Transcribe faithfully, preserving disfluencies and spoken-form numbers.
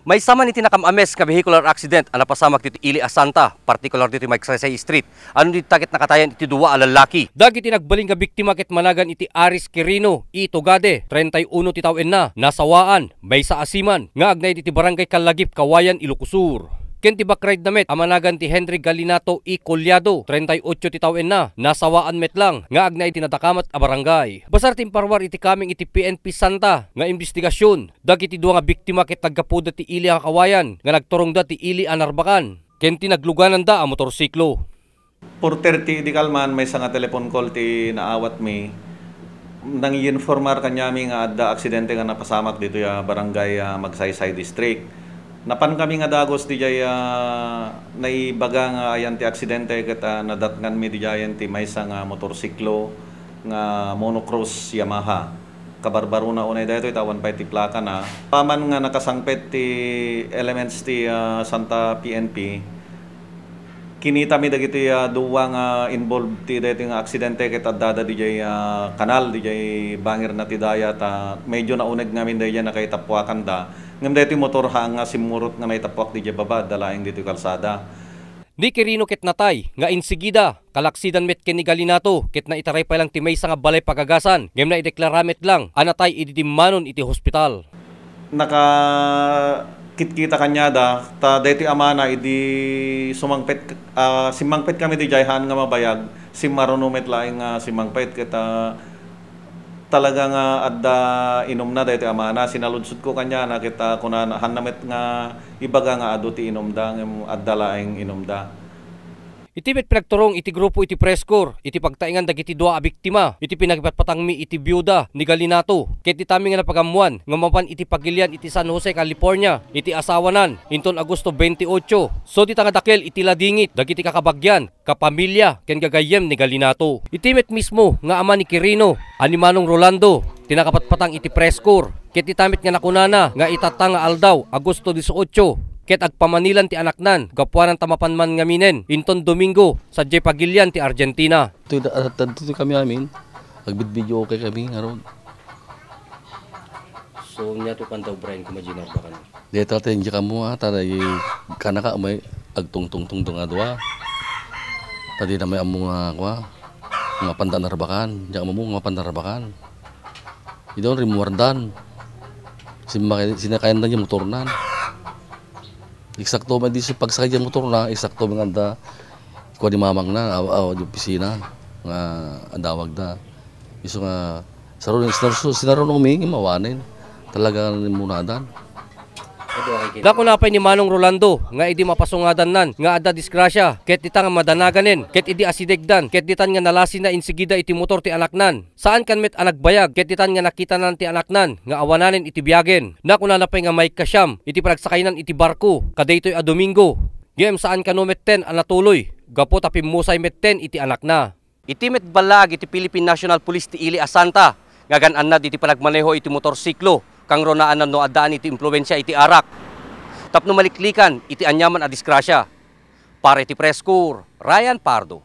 Maysa man iti nakam-ames nga vehicular accident a napasamak ditoy ili a Santa, partikular ditoy Magsaysay Street. Ania dita ket nakatayan iti dua a lallaki. Dagiti nagbalin nga biktima ket managan iti Aris Quirino E. Tugade, treinta y uno ti tawenna, nasawaan, maysa a seaman, nga agnaed iti Barangay Callagip, Cauayan, Ilocos Sur. Ken ti backridena met a managan ti Henry Galinato E. Collado, treinta y ocho ti tawenna, nasawaan met lang, nga agnaed iti nadakamat a barangay. Basar ti imparwar iti kameng iti P N P Santa nga imbestigasion, dagiti dua nga biktima ket naggapuda ti ili a Cauayan nga nagturongda ti ili a Narbacan ken ti naglugananda a motorsiklo. Four thirty idi kalman, maysa nga telephone call ti naawatmi. Nangiinformar kaniami nga adda aksidente nga napasamak ditoy a barangay, ah, Magsaysay District. Napankami nga dagus didiay, ah, naibaga nga ayan ti aksidente ket, ah, nadatnganmi didiayen ti maysa nga motorsiklo nga monocross Yamaha. Kabarbarona unay daytoy ta awan pay ti plakana. Apaman nga nakasangpet ti elements ti, ah, Santa P N P, kinitami dagiti, ah, dua nga involved ti daytoy nga aksidente ket addada didiay, ah, kanal, didiay bangirna ti dayat, ta medyo nauneg ngamin daydiay nakaitappuakanda. Ngem daytoy motor haan nga simmurot nga naitappuak didiay baba, adda laeng ditoy kalsada. Ni Quirino ket natay nga insigida, kalaksidan met ken ni Galinato ket naitaray pay lang ti maysa nga balay pagagasan ngem naideklara met lang a natay idi dimmanon iti hospital. Nakakitkita kaniada, ta daytoy amana idi sumangpet, ah, simmangpet kami didiay haan nga mabayag, simmaruno met laeng nga simmangpet ket, ah, talaga nga adda inumna daytoy amana. Sinaludsodko kaniana ket, ah, kunana, haanna met nga ibaga nga adu ti inumda, ngem adda laeng inumda. Iti met pinagturong iti grupo iti press corps iti pagtaengan dagiti dua a biktima iti pinakipatpatangmi iti biuda ni Galinato ket ditami nga napagammoan nga mapan iti pagilian iti San Jose, California iti asawanan inton Agosto veintiocho. So dita nga dakkel iti ladingit dagiti kakabagian, kapamilya ken gagayyem ni Galinato. Iti met mismo nga ama ni Quirino a ni Manong Rolando ti nakapatpatang iti press corps ket dita met nga nakunana nga itatta nga aldaw, Agosto dieciocho, ket agpamanilan ti anaknan gapuanan ta mapan man ngaminen inton Domingo sadiay pagilian ti Argentina. Toy da-, ah, tad-, toy kami amin, agbidbideo kay kami ngarud. So, nia to panda ubrayen koma diay Narbacan? Deta ti, diak ammo, ah, ta dagiti kanaka may agtungtungtungtong a dua. Ta dina may ammo nga, kua, nga panda Narbacan. Diak ammo nga panda Narbacan. Idon, rimmuardan. Simma-, sinakayan da diay motornan. Eksakto man di sa pagsakay diay motorna, eksakto man nga adda, kua ni mamangna, aw, aw, di opisina, nga adawagda. Isu nga, saru-, sinaru-, sinaruno mi, nga mawanen. Talaga nga rimmuardan. Nakuna pay ni Manong Rolando nga idi mapasungadannan nga adda disgrasya, ket dita nga madanaganen, ket idi asidegdan, ket ditan nga nalasina insigida iti motor ti anaknan. Saankan met a nagbayag, ket ditan nga nakitanan ti anaknan nga awananen iti biagen. Nakunana pay nga maikasiam iti panagsakaynan iti barko kadaytoy a Domingo. Ngem saan kano metten a natuloy gapu ta pimmusay metten iti anakna. Iti met ballaag iti Philippine National Police ti ili a Santa nga agan-annad iti panagmaneho iti motorsiklo, kangrunaanna no addaan iti impluensia iti arak tapno maliklikan iti aniaman a disgrasya. Para iti Press Corps, Ryan Pardo.